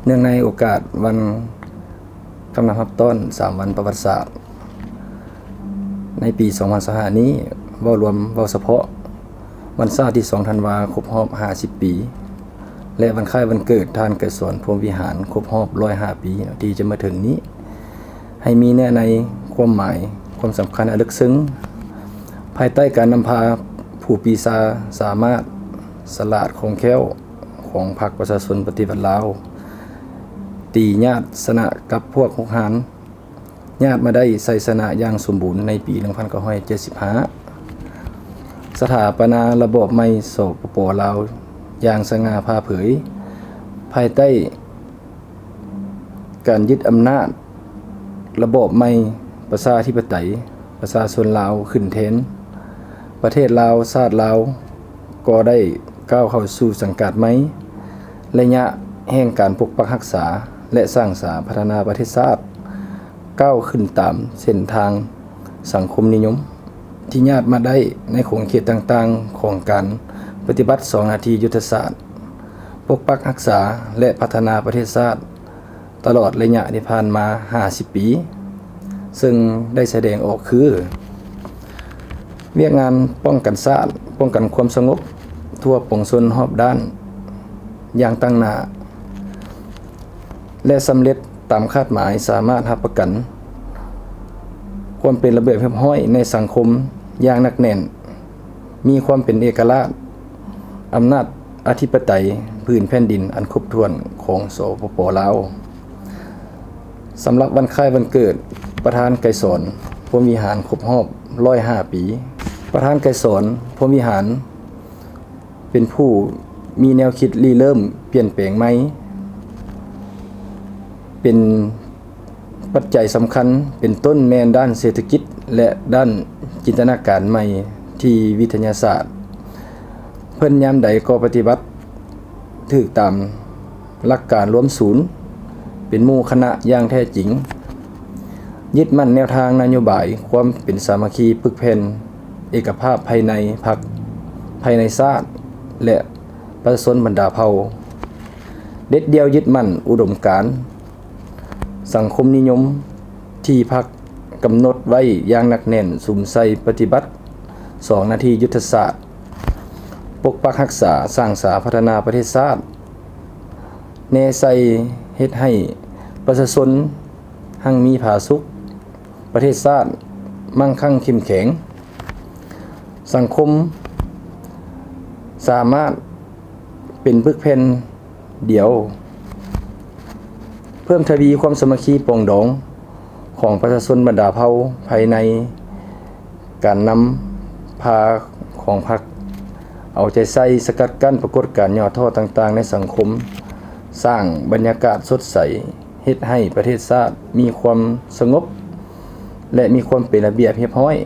ເນື່ອງໃນໂອກາດວັນກຳລັງຮັບຕ້ອນສາມວັນປະຫວັດສາດໃນປີສອງພັນຊາວຫ້ານີ້, ເວົ້າລວມ, ເວົ້າສະເພາະວັນຊາດທີສອງທັນວາຄົບຮອບຫ້າສິບປີ ແລະ ວັນຄ້າຍວັນເກີດທ່ານໄກສອນ ພົມວິຫານ ຄົບຮອບຮ້ອຍຫ້າປີທີ່ຈະມາເຖິງນີ້, ໃຫ້ມີເນື້ອໃນ, ຄວາມໝາຍ, ຄວາມສຳຄັນອັນເລິກເຊິ່ງ ພາຍໃຕ້ການນຳພາຜູ້ປີຊາສາມາດ, ສະຫຼາດ, ຄ່ອງແຄ້ວ ຂອງພັກປະຊາຊົນປະຕິວັດລາວ, ຕີຍາດຊະນະກັບພວກຮຸກຮານ, ຍາດມາໄດ້ໄຊຊະນະຢ່າງສົມບູນໃນປີໜຶ່ງພັນເກົ້າຮ້ອຍເຈັດສິບຫ້າ, ສະຖາປະນາລະບອບໃໝ່ ສປປ ລາວ ຢ່າງສະຫງ່າຜ່າເຜີຍ, ພາຍໃຕ້ ການຍຶດອຳນາດລະບອບໃໝ່ປະຊາທິປະໄຕ, ປະຊາຊົນລາວຂຶ້ນແທນ, ປະເທດລາວ, ຊາດລາວກໍໄດ້ກ້າວເຂົ້າສູ່ສັງກາດໃໝ່, ໄລຍະແຫ່ງການປົກປັກຮັກສາ ແລະ ສ້າງສາພັດທະນາປະເທດຊາດ ກ້າວຂຶ້ນຕາມເສັ້ນທາງສັງຄົມນິຍົມ ທີ່ຍາດມາໄດ້ໃນຂົງເຂດຕ່າງໆຂອງການປະຕິບັດສອງໜ້າທີ່ຍຸດທະສາດ ປົກປັກຮັກສາ ແລະ ພັດທະນາປະເທດຊາດ ຕະຫຼອດໄລຍະທີ່ຜ່ານມາຫ້າສິບປີ, ເຊິ່ງໄດ້ສະແດງອອກຄື ວຽກງານປ້ອງກັນຊາດ, ປ້ອງກັນຄວາມສະຫງົບທົ່ວປວງຊົນຮອບດ້ານຢ່າງຕັ້ງໜ້າ ແລະ ສຳເລັດຕາມຄາດໝາຍ, ສາມາດຮັບປະກັນຄວາມເປັນລະບຽບຮຽບຮ້ອຍໃນສັງຄົມຢ່າງໜັກແໜ້ນ, ມີຄວາມເປັນເອກະລາດ, ອຳນາດອະທິປະໄຕພື້ນແຜ່ນດິນອັນຄົບຖ້ວນຂອງ ສປປ ລາວ. ສຳລັບວັນຄ້າຍວັນເກີດປະທານໄກສອນ ພົມວິຫານ ຄົບຮອບຮ້ອຍຫ້າປີ, ປະທານໄກສອນ ພົມວິຫານ ເປັນຜູ້ມີແນວຄິດລິເລີ່ມປ່ຽນແປງໃໝ່, ເປັນປັດໄຈສຳຄັນ ເປັນຕົ້ນແມ່ນດ້ານເສດຖະກິດ ແລະ ດ້ານຈິນຕະນາການໃໝ່ທີ່ວິທະຍາສາດເພິ່ນຍາມໃດກໍປະຕິບັດຖືກຕາມຫຼັກການລວມສູນເປັນໝູ່ຄະນະຢ່າງແທ້ຈິງ, ຍຶດໝັ້ນແນວທາງນະໂຍບາຍຄວາມເປັນສາມັກຄີປຶກແຜ່ນ ເອກະພາບພາຍໃນພັກ, ພາຍໃນຊາດ ແລະ ປະຊາຊົນບັນດາເຜົ່າ, ເດັດດ່ຽວຍຶດໝັ້ນອຸດົມການສັງຄົມນິຍົມທີ່ພັກກຳນົດໄວ້ຢ່າງໜັກແໜ້ນ, ສຸມໃສ່ປະຕິບັດສອງໜ້າທີ່ຍຸດທະສາດ, ປົກປັກຮັກສາ, ສ້າງສາ, ພັດທະນາປະເທດຊາດ, ແນໃສ່ເຮັດໃຫ້ປະຊາຊົນຮັ່ງມີຜາສຸກ, ປະເທດຊາດໝັ້ງຄັ່ງເຂັ້ມແຂງ, ສັງຄົມສາມາດເປັນປຶກແຜ່ນດຽວ, ເພີ່ມທະວີຄວາມສາມັກຄີປອງດອງຂອງປະຊາຊົນບັນດາເຜົ່າພາຍໃນການນຳພາຂອງພັກ, ເອົາໃຈໃສ່ສະກັດກັ້ນປາກົດການຫຍໍ້ທໍ້ຕ່າງໆໃນສັງຄົມ, ສ້າງບັນຍາກາດສົດໃສ, ເຮັດໃຫ້ປະເທດຊາດມີຄວາມສະຫງົບ ແລະ ມີຄວາມເປັນລະບຽບຮຽບຮ້ອຍ,